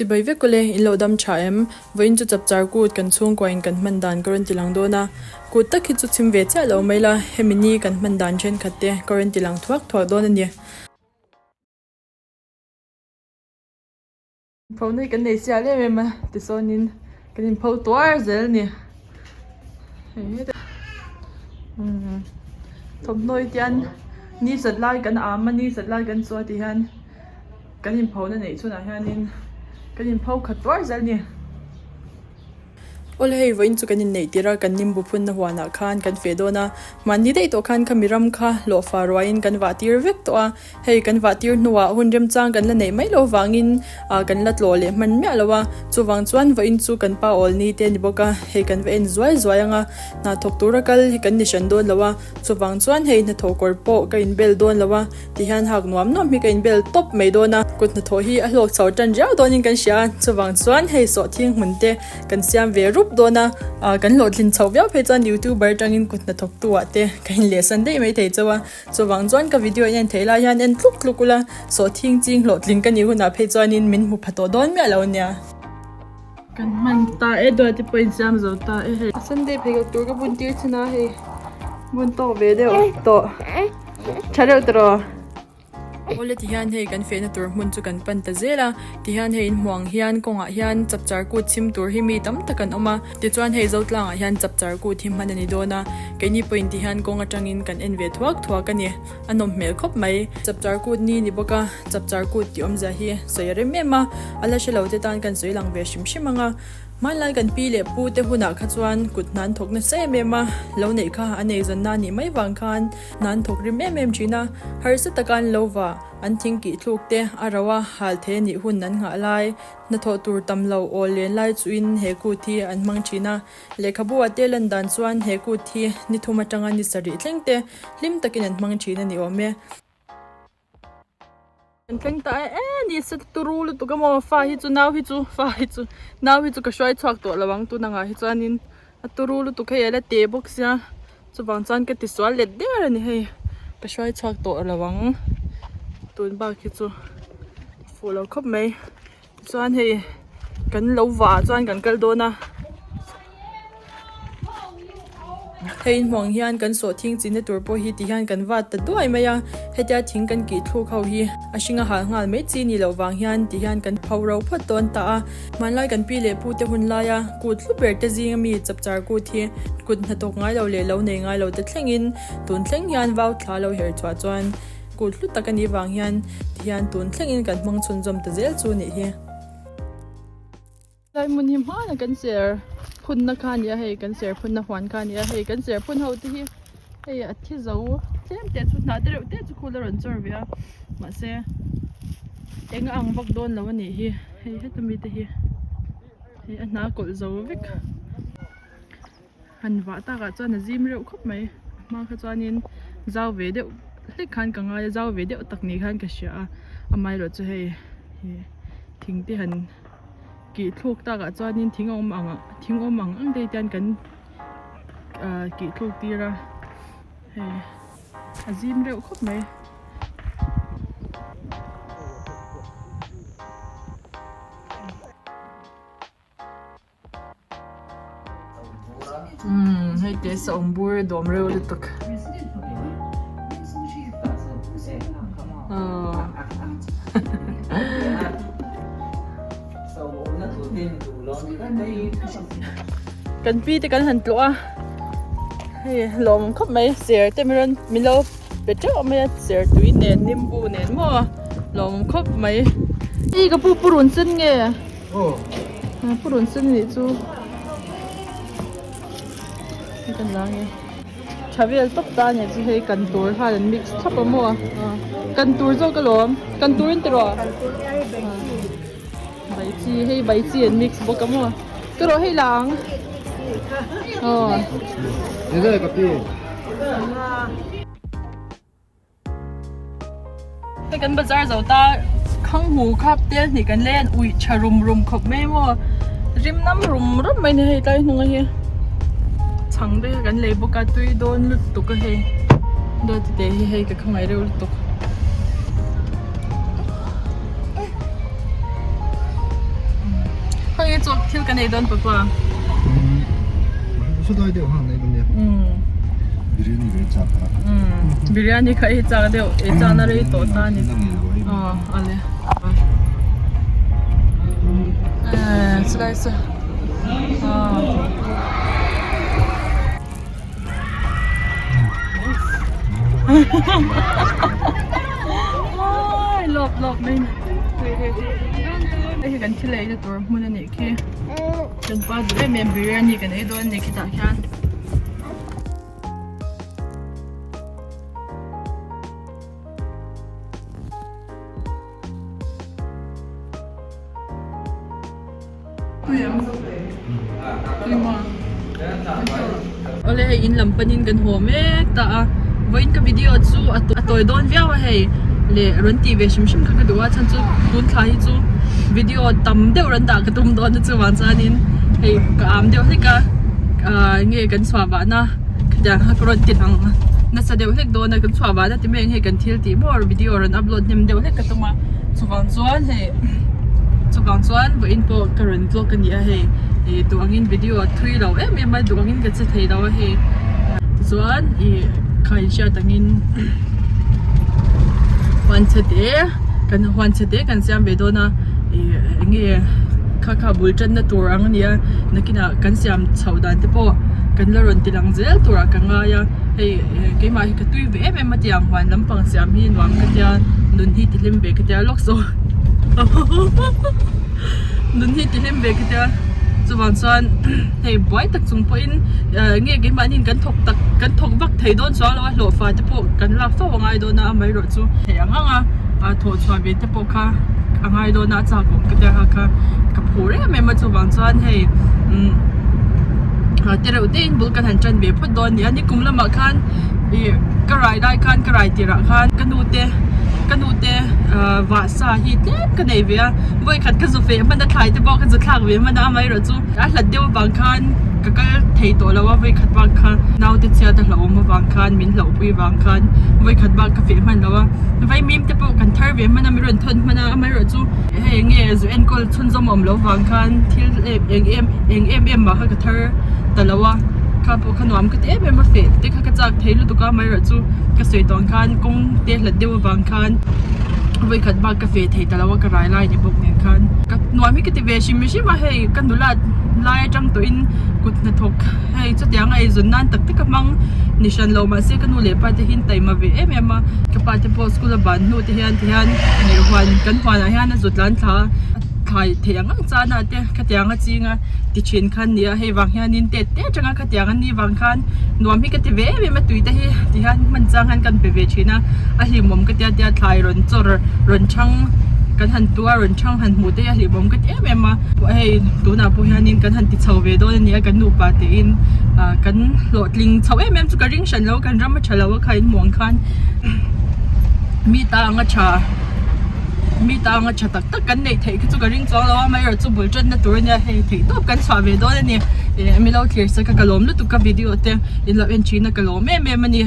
Chibai vek awle, in lo dam tha em? Vawiin chu chapchar kut kan chhungkua in kan hman dan ka rawn ti lang dawn a. Kut tak hi chu chhim ve chiah lo mai la, hemi ni kan hman dan thenkhat te ka rawn ti lang thuak thuak dawn a ni. Phone hi kan nei sial em em a tisawnin kan inpho tuar zel a ni thawmhnaw hi tian ni sat lai kan am a ni sat lai kan chu a ti hian kan inpho na neih chhunah hianin kan inpho khat tuar zel a ni. Awle hei vawiin chu kan inneih tir a, kan nimbu phunna huanah khan kan feh dawn a, mahni daih tawh khan khami ram kha hlawhfa ruaiin kan vah tir vek tawh a, hei kan vah tir hnuah hun remchang kan la neih mai loh vangin ah kan la tlawh leh hman miah lo a, chuvang chuan vawiin chu kan pa awl ni te a ni bawk a, hei kan va en zuai zuai ang a, hna thawk tura kal hi kan ni hran dawn lo a, chuvang chuan hei hnathawh kawr pawh ka inbel dawn lo a. Ti hian hak nuam nuam hi ka inbel tawp mai dawn a, kut hnathawh hi a hlawk chho tan riau dawnin kan hria a, chuvang chuan hei sawhthing hmun te kan siam ve rup dawn a, ah kan hlawhtlin chho viau phei chuan youtuber atangin kut hnathawk tu ah te ka inlehsan daih mai thei chauh a, chuvang chuan ka video in en theih lai hian en tluk tluk ula, sawhthing ching hlawhtling ka nih hunah phei chuanin min hmu pha tawh dawn miah lo nia. Kan hman ta e duati pawh insiam zo ta e hei. Sunday pheikhawk tur ka bun tir chin a hei bun tawk ve deuh tawh tha deuh tawh Awle ti hian hei kan fehna tur hmun chu kan pan ta zel a tihian hei inhmuang hian kawngah hian chapchar kut chhim tur hi mi tam tak an awm a tichuan hei Zotlangah hian chapchar kut hi hman a ni dawn a keini pawhin tihian kawng atangin kan en ve thuak thuak a ni a nawm hmel khawp mai. Chapchar kut ni ni bawk a, chapchar kut tih awmzia hi sawi a rem em a, a la hre lo te tan kan sawi lang ve hrim hrim ang a. Hmanlai kan pi leh pu te hunah kha chuan kut hnan thawk nasa em em a, lo neih kha a nei zawn na nih mai vang khan hnan thawk rim em em thin a, harsa taka an lo va, an thing kih thluk te a ro a, hal thei a nih hun an nghah lai, hnathawh tur tam lo awl len lai chuin he kut hi an hmang thin a. Lehkhabu a te lan dan chuan he kut hi ni thum atanga ni sarih thleng te hlim takin an hmang thin a ni awm e. An thleng ta e e ni se turu lutuk a maw fa hi chu nau hi chu fa hi chu nau hi chu ka hruai chhuak tawh lo ang tun angah hi chuanin a turu lutuk hei a la te bawk sia chuvang chuan ka tisual let der a ni hei ka hruai chhuak tawh lo ang tun bak hi chu fuh lo khawp mai. Chuan hei kan lo vah chuan kan kal dawn a hei inhmuh ang hian kan sawh thing chinna tur pawh hi ti hian kan vat ta duai mai a hetia thing kan kih thluk ho hi a hring a hal nghal mai chi ni loh vang hian ti hian kan pho ro phawt dawn ta a hmanlai kan pi leh pu te hun laia kut hlu ber te zinga mi chapchar kut hi kut hnathawk ngai lo leh lo nei ngai lo te thlengin tun thleng hian vau thla lo her chhuah chuan. Kut hlu tak a nih vang hian tihian tun thlengin kan hmang chhunzawm ta zel chu nih hi. Lai hmun hi hmana kan ser phunna kha a ni a hei kan ser phunna huan kha a ni a hei kan ser phun ho te hi hei a thi zo tlem te chu hnah te reuh te chu khul a rawn chawr ve a mahse eng a ang vak dawn lo a nih hi hei heta mi te hi hei a hna kawlh zo vek. Han vah takah chuan a zim reuh khawp mai a hma kha chuanin zau ve deuh hlek khan ka ngai a zau ve deuh tak ni khan ka hria a amaherawh chu hei ih thing te han kih thluk takah chuanin thing a awm ang thing awm ang ang te hian kan ah kih thluk tir a hei a zim reuh khawp mai. Umm hei te sawm bur a dawm reuh lutuk kan pi te kan han tlawh a hei lawm khawp mai ser te min rawn min lo pe teuh mai a ser tui nen nimbu nen maw lawm khawp mai i ka pu purun sen nge. Purun sen anih chu hei kan la ange tha vel tawp ta ania chu hei kan tur khan an mix thlap a maw kan tur zawk alawm kan tur in ti rawh bai chi hei bai chi an mix bawk a maw ka rawh hei la ang aw. Hei kan bazar zo ta khang hu khap tel hnih kan lei a uih tha rum rum khawp mai maw rim nam rum rum mai ni hei tlai hnung a hi chhang te kan lei bawk a tui dawn lutuk a hei dawt te hi hei ka khawngaih reuh lutuk. chaw thil kan ei dawn papa? Saw lai deuh han ei dawn nia. Biryani ve chak a. Biryani kha ei chak deuh ei chak na rei tawh ta ni. Aw ale. Eh chulai chu. Aw. Lawp lawp mai ni. Hei hi kan thil eina tur hmun a nih khi. Kan pa duh em em biryani kan ei dawn a ni khitah khian. Awle hei in lam panin kan haw mek ta a vawiin ka video chu a tawi dawn viau a hei leh rawn tih ve hrim hrim kha ka duh a chhan chu tun thla hi chu video tam deuh rawn dah ka tum dawn a chuvang chuanin hei ka am deuh hlek a ah nge kan chhuah vahna khatiang kha ka rawn ti lang nasa deuh hlek dawn a kan chhuah vahna ti mai ang hei kan thil tih maw video rawn upload hnem deuh hlek ka tum a chuvang chuan hei. Chuvang chuan vawiin pawh ka rawn vlog a ni a hei ih duh angin video a thui lo em em a duh angin ka che thei lo a hei tichuan ih kha inhriat angin huan chhe te kan huan chhe te kan siam ve dawn a ih eng nge kha kha bul tanna tur ang a ni a nakinah kan siam chhoh dan te pawh kan la rawn ti lang zel turah ka ngai a hei keimah hi ka tui ve em em a tiang huan lampang siam hi nuam ka tia nun hi ti hlim ve ka tia lawk zawk. Nun hi ti hlim ve ka tia chuvang chuan hei buai tak chung pawhin nge keimahniin kan thawk tak kan thawk vak thei dawn chuang lo a hlawhfa te pawh kan lak fo a ngai dawn a amaherawh chu theih ang ang a thawh chhuah ve te pawh kha a ngai dawn a a chak awm ka tia kha kha ka phur em em a chuvang chuan hei umm te reuh te in bul kan han tan ve phawt dawn a ni a nikum lamah khan ih ka rai lai khan ka rai tirh ah khan ka nu te ka nu te ah vah sa hi tlem ka nei ve a vawikhat ka zu feh hman a thlai te pawh ka zu thlak ve hman a amaherawh chu a hlat deuh avang khan ka kal thei tawh lo a vawikhat bak kha naute chhiat a hlauhawm avang khan min hlauhpui vang khan vawikhat bak ka feh hman lo a vaimim te pawh kan thar ve hman a mi rawn thawn hman a amaherawh chu hei eng nge zu enkawl chhunzawm awm loh vang khan thil eng em eng em em mah kha ka thar ta lo a kha pawh kha nuam ka ti em em a feh te kha ka chak thei lutuk a amaherawh chu ka sawi tawh ang khan kawng te hlat deuh avang khan vawikhat bak ka fe thei ta lo a ka rai lai ni bawk nen khan ka nuam hi ka ti ve hrim hrim a hei ka nulat lai atang tawhin kut hnathawk hei chutiang a eizawn nan tak tak a hmang ni hran lo mahse ka nu leh pa te hian taima ve em em a ka pa te pawh school a ban hnu te hian ti hian huan kan huanah hian a zut lan thla a thlai theih ang ang chana te khatiang a ching a ti thin kha a ni a hei vang hianin tet te atanga khatiang an nih vang khan nuam hi ka ti ve em em a tui te hi ti hian hman chang hian kan pe ve thin a a hlimawm ka tia tia thlai rawn chawr rawn chhang kan han tua rawn chhang han hmuh te hi a hlimawm ka ti em em a hei tunah pawh hianin kan han ti chho ve dawn a ni a kan nupa tein ah kan hlawhtling chho em em chu ka ring hran lo kan ram a tha lo a kha in hmuh ang khan mi ta anga tha mi ta anga tha tak tak kan neih theih kha chu ka ring chuang lo a amaherawhchu bul tanna tur ania hei theih tawp kan chhuah ve dawn a ni ih milo thlir sak a ka lawm lutuk ka video te in lo en thin a ka lawm em em a ni.